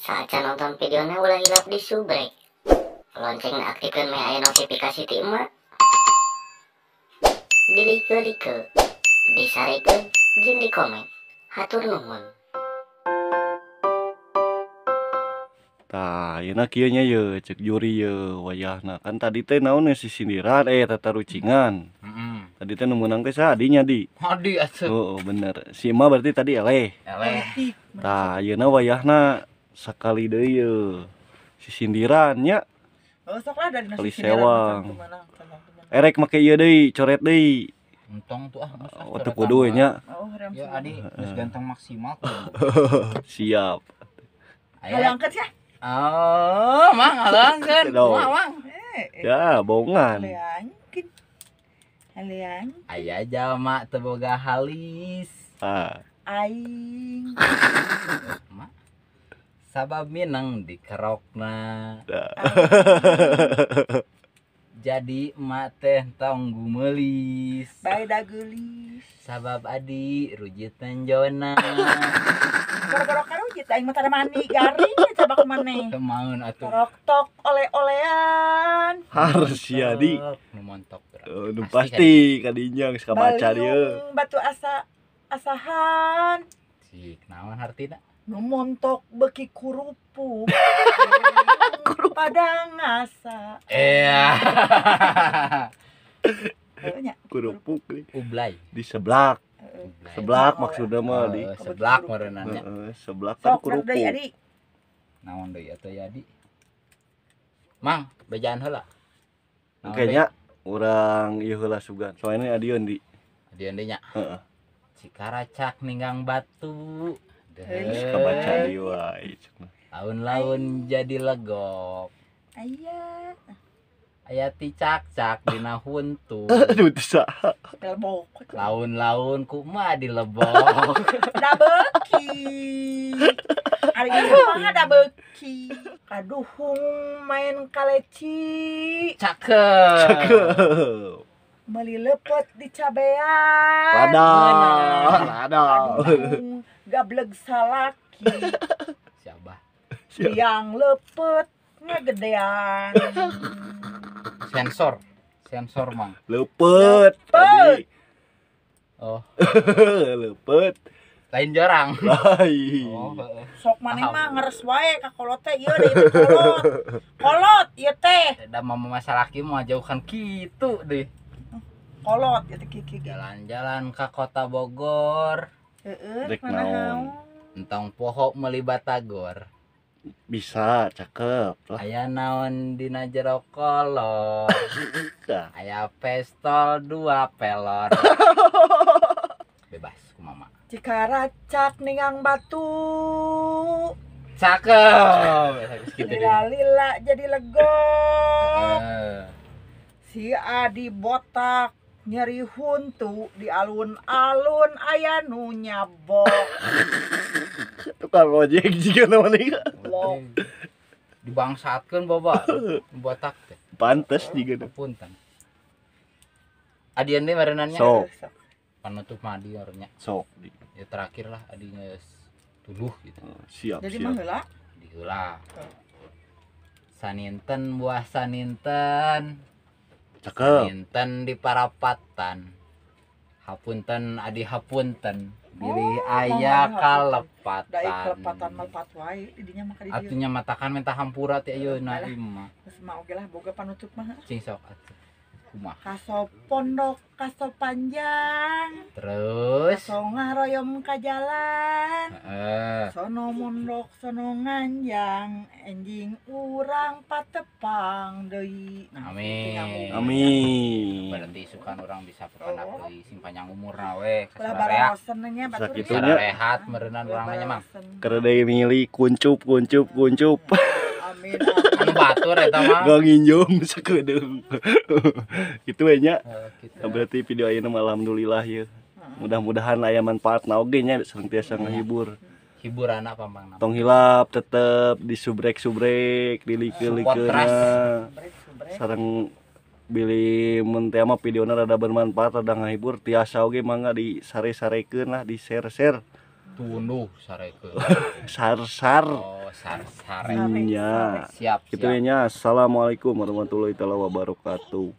Saacan nonton videona ulah hilap di subrek. Loncengna aktifkeun meh aya notifikasi ti emak. Di like-like, disarekeun jeung di komen. Hatur nuhun. Tah, ayeuna kieu nya ye cek juri ye wayahna. Kan tadi teh naon sisindiran tatarucingan. Heeh. Tadi teh nu meunang teh saha adinya di? Adi atuh. Oh, bener. Si Emak berarti tadi eleh. Eleh. Tah, ayeuna wayahna sakali deui ye sisindiran nya. Oh, sok lah dari Kali sindiran sewang. kumaha. Erek make ieu deui, coret deui. Entong tuh ah. Oh, teu kudu we nya. Oh, hoream. Ya adi geus ganteng maksimal. Siap. Aya. Halangkeun sia. Oh, mang halangkeun. Dong. Mang. Ya, bohongan. Haleangkeun. Haleang. Aya jalma teu boga halis. Ah. Aing. Mak. Sabab minang dikerokna. Jadi emak teh tong gumelis. Bae da geulis. Sabab adi rujit tenjona. Gara-gara karujit aing mah tara mandi garing cabak maneh. Kemaun atuh. Torok tok oleh-olean. Harus ya di. Nu montok. Nu pasti kadinya geus kabaca dieu. Batu asa asahan. Cik naon hartina? Nu montok beuki kurupuk. Padang asa. Iya. Kerupuk ublay. Di seblak. Seblak maksudna mah di. Seblak meureunana. Heeh, seblak kan kerupuk. Naon deui atuh ya di? Mang, bejaan heula. Kayaknya urang ieu heula sugan. Soalnya adieun di. Adieun deui nya. Heeh. Cikaracak ninggang batu. Geus kabaca deui wae. Laun-laun jadi legok. Aya. Aya ti cak-cak dina huntu. Aduh teu saha. Laun-laun kumaha dilebok. Da beuki. Ari kumaha da beuki. Kaduhung main kaleci. Cakep. Cakep. Meuli lepet di cabean. Lada. Lada. Kaduhung gableg salaki. Siapa? Yang lepet ngegedean. Sensor, sensor mang. Lepet. Tadi. Oh. Lepet. Lain jarang. Lain. Oh, sok maneh mah ngeres wae ka kolot teh ieu deui kolot. Kolot ieu teh. Da mama masalah ki mah jauhan kitu deh. Kolot ieu teh kieu. Jalan-jalan ka kota Bogor. Heeh, mana naon. Entong poho meuli batagor. Bisa, cakep lah. Aya naon dina jero kolor. Aya pestol 2 pelor. Bebas ku mama. Cikaracak ningang batu. Cakep. Lila-lila jadi legok. Si Adi botak nyeri huntu di alun-alun aya nu nyabok. Tukang ojek juga namanya. Dibangsatkeun bawa botak teh. Pantes juga punten. Adian deui mareunannya. Sok. Panutup mah adi orangnya. Sok. Ya terakhir lah adi geus tuluh gitu. Siap. Jadi mah heula. Di heula. Saninten buah saninten. Cakep. Saninten di parapatan. Hapunten adi hapunten. Bilih aya kalepatan. Dai kalepatan malepat wae didinya mah ka dieu. Atunya matakan minta hampura ti ayeuna ieu mah. Geus mah oge lah boga panutup mah. Cing sok atuh. Kumaha? Kaso pondok kaso panjang. Terus kaso ngaroyom ka jalan. Heeh. Sono mondok sono nganjang enjing urang patepang deui. Nah, amin. Amin. Berarti isukan orang bisa pepandak deui sing panjang umurna we. Ulah baraosen nya batur. Sakitunya rehat meureunnan urang mah nya mang. Keur deui milih kuncup kuncup kuncup. Amin. Anu batur eta mah. Gak nginjum sakedeung. Kitu we nya. Berarti video ayeuna mah alhamdulillah ye. Mudah-mudahan aya manfaatna oge nya sareng tiasa ngahibur. Hiburan apa Bang? Tong hilap tetep disubrek-subrek, dilike-likeuna. Sareng bilih mun teh mah videona rada bermanfaat, rada ngahibur tiasa oge mangga disare-sarekeun lah, di-share-share. Tunduh sarekeun. Sar-sar. Oh, sar-sare. Nya. Siap, Kitu siap. nya. Assalamualaikum warahmatullahi taala wabarakatuh.